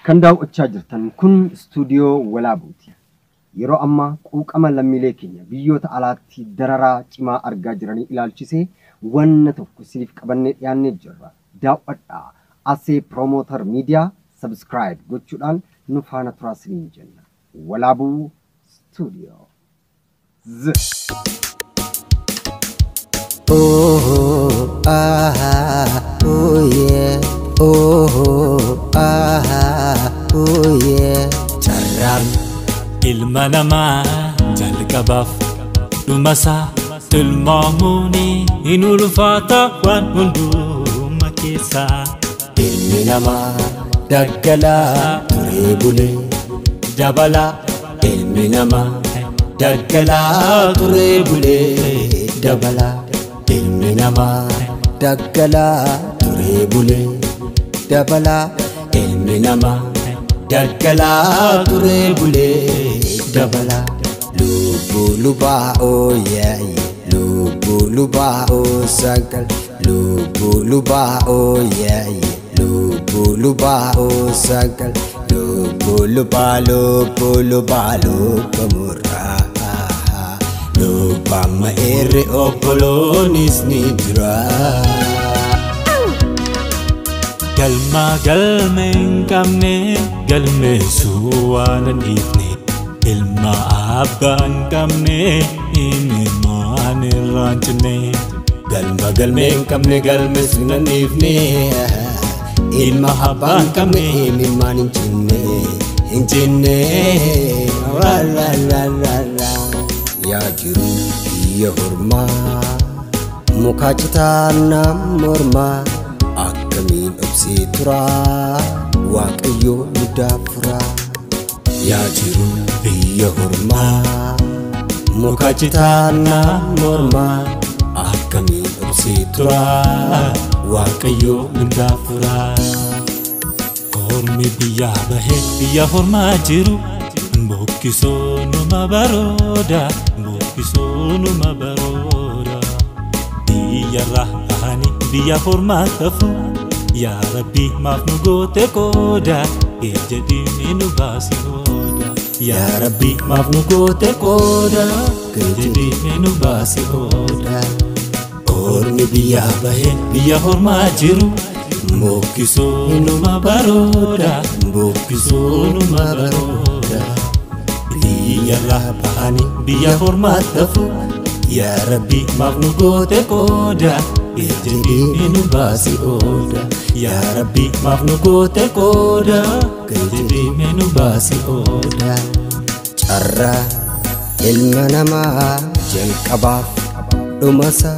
Kan daawwachaa jirtan kun istuudiyoo Walaabuuti. Yeroo ammaa quuqama lammiilee keenya biyyoota alaatti dararaa cimaa argaa jiranii ilaalchisee wanna tokko isiniif qabannee dhiyaannee jirra. Daawwadhaa. Asee Promoter Media subscribe gochuudhaan nu faana turaa isiniin jenna. Walaabuu Stuudiyoo. Z. Oh, ah, oh, yeah. Oh, ah, oh, yeah. Carraan Ilma namaa jalqabaaf dhumasaa tilmaamuun hin ulfaata waan hunduma keessaa. Ilmi namaa daggalaa turee bulee dabalaa. Ilmi namaa daggalaa turee bulee dabalaa. Ilmi namaa daggalaa turee bulee dabalaa. Ilmi namaa daggalaa turee bulee dabalaa. Lubbuu lubaa ooyee, lubbuu lubaa oo sagal, lubbuu lubaa ooyee, lubbuu lubaa oo sagal, lubbuu lubaa lubbuu lubaa lubba murraa. Lubbama irri obboloonis ni jira. Galma galme hin qabne galmeessuu waan hin dhiifne ilma abbaa hin qabne imimmaan irraa hin cinne. Galma galmee hin qabne galmeessuu hin dhiifne ilma abbaa hin qabne imimmaan hin cinne hin cinne. La la la la la. Yaa jiru biyya hormaa muka citaa nam mormaa akkamiin obsee turaa waaqayyo nu daafuraa. Yaa jiru biyya hormaa muka citaa nam mormaa akkamiin obsee turaa waaqayyo nu daafuraa. Ormi biyyaa bahee biyya hormaa jiru boqqisoo numa barooda boqqisoo numa barooda. Biyyarraa bahanii biyya hormaa tafu yaa Rabbi maaf nu goote qooda jedhii nu baasi hooda. Yaa Rabbi maaf nu goote qooda jedhii nu baasi hooda. Ormi biyyaa bahee biyya hormaa jiru boqqisoo numa barooda boqqisoo numa barooda. Biyyarraa bahanii biyya hormaa tafu yaa Rabbi maaf nu goote qooda jedhii nu baasi hooda. Yaa Rabbi maaf nu goote qooda jedhii nu baasi hooda. Carraa ilma namaa jalqabaaf dhumasa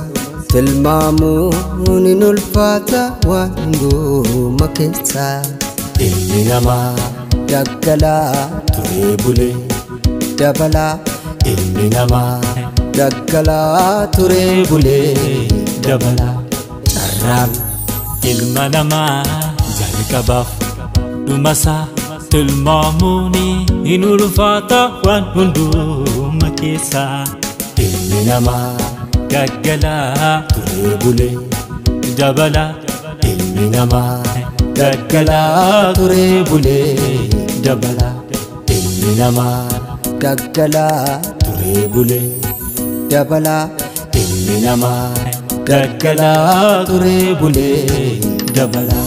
tilmaamuun hin ulfaata waan hunduma keessaa. Ilmi namaa daggalaa turee bulee dabalaa. Ilmi namaa daggalaa turee bulee dabalaa. Carraan Ilma namaa jalqabaaf dhumasaa tilmaamuun hin ulfaata waan hunduma keessaa. Ilmi namaa Daggalaa turee bulee dabalaa. Ilmi namaa daggalaa turee bulee dabalaa. Ilmi namaa daggalaa turee bulee dabalaa. Ilmi namaa daggalaa turee bulee dabalaa.